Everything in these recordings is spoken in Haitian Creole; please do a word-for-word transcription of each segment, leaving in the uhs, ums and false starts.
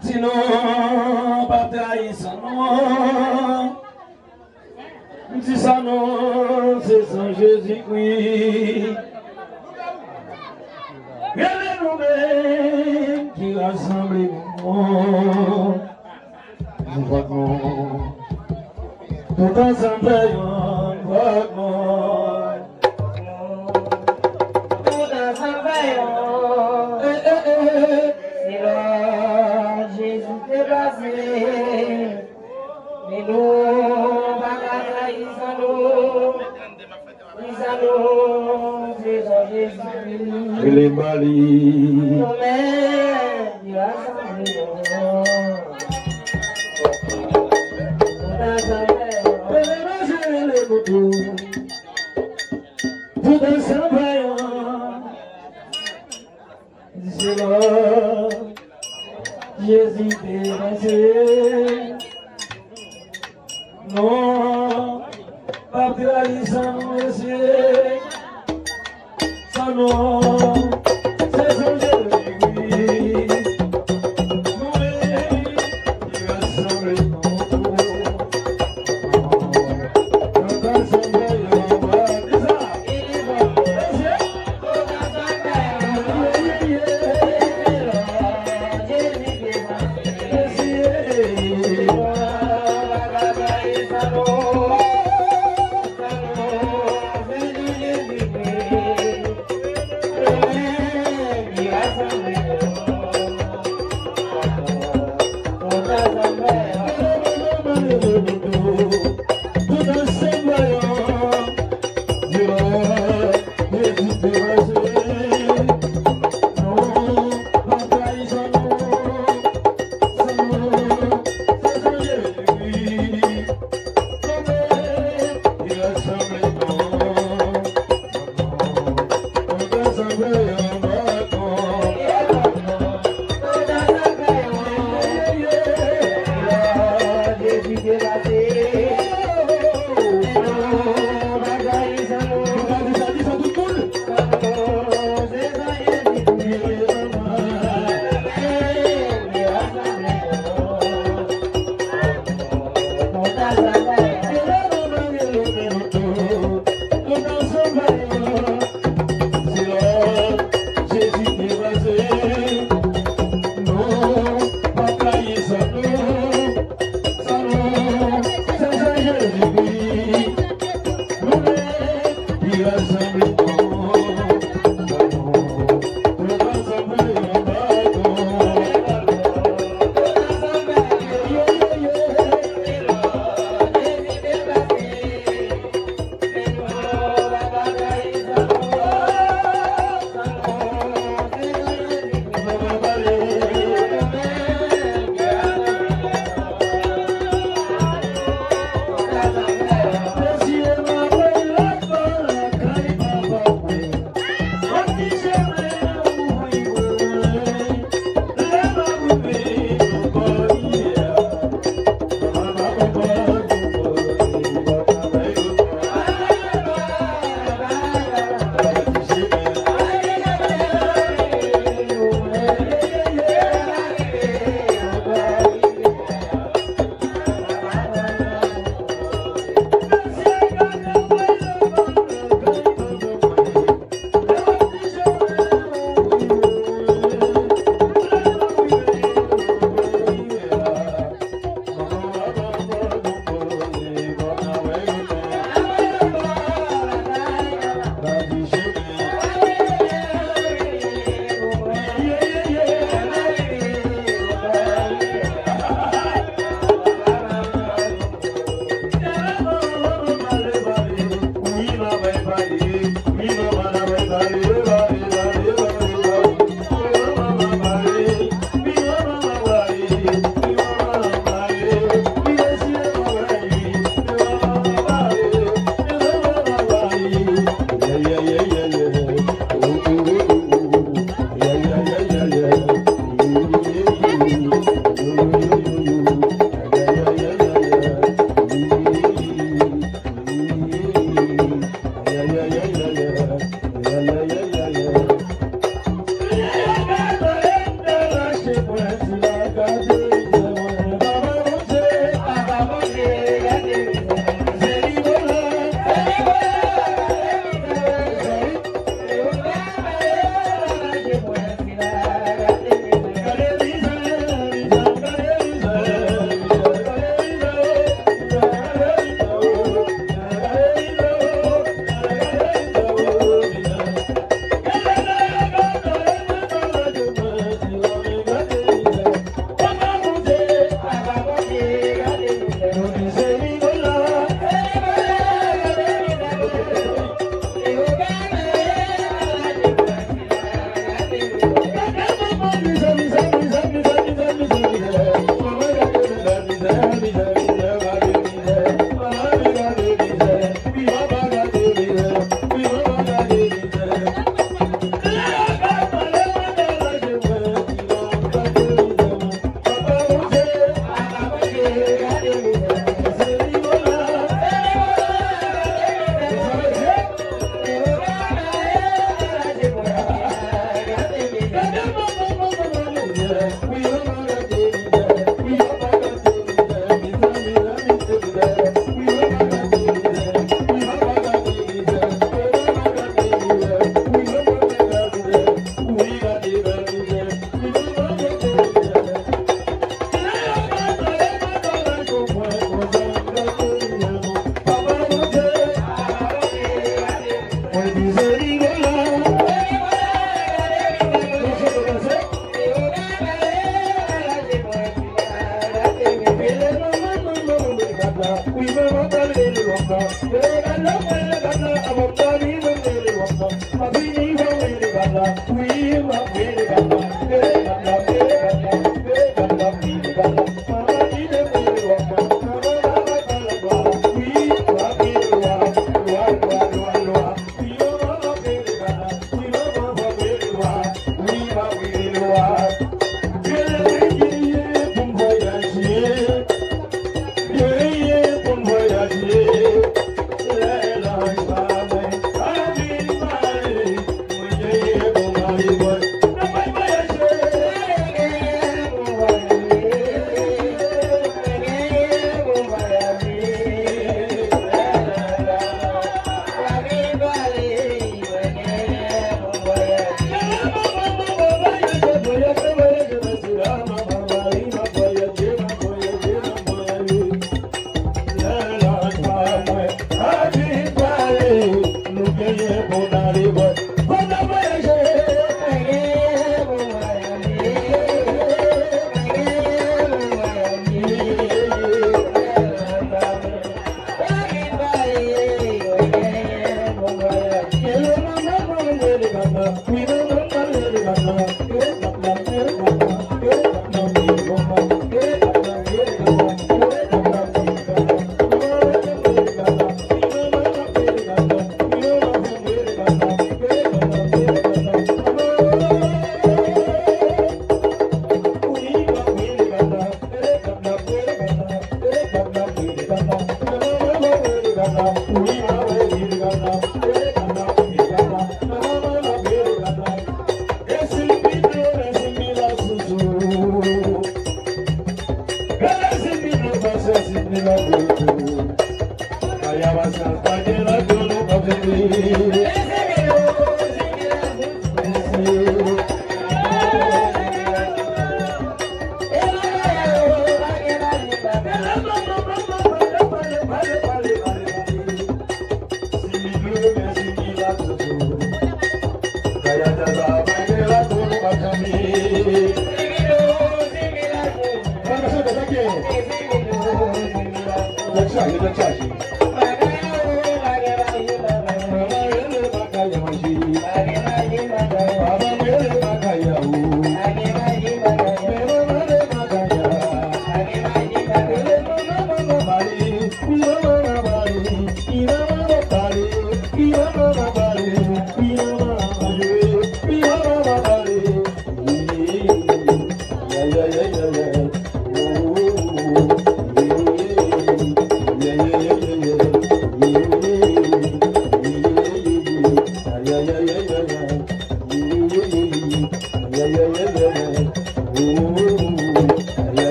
Si nou pa trayi san nou, m di san nou se san Jezikri. Rele nou menm ki rasanble nou. Vòt nou. Tout ansanm fè yonn, vòt nou. Tout ansanm fè yonn. Eh, eh, eh. Se lè Jezi te pase. Men nou pa ka trayi san nou. San nou, se san Jezi. Rele Bali. Tout ansanm fè yonn. Rele Bali, rele Bali. Tout ansanm fè yonn. Se lè Jezi te pase. Non, pa trayi san nou, mesye. San nou, se san Jezi, wi. Nou menm ki rasanble nou.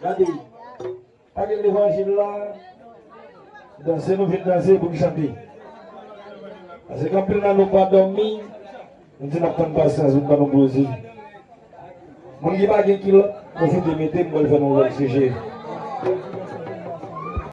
Gade, pa gen levanjil la, danse nou vin danse pou n chante. Paske anpil nan nou pa dòmi, nou di n ap tann pasyans, nou pa nou poze. Moun ki pa gen kilòt, pwofite mete, m pral fè nou lòt sijè.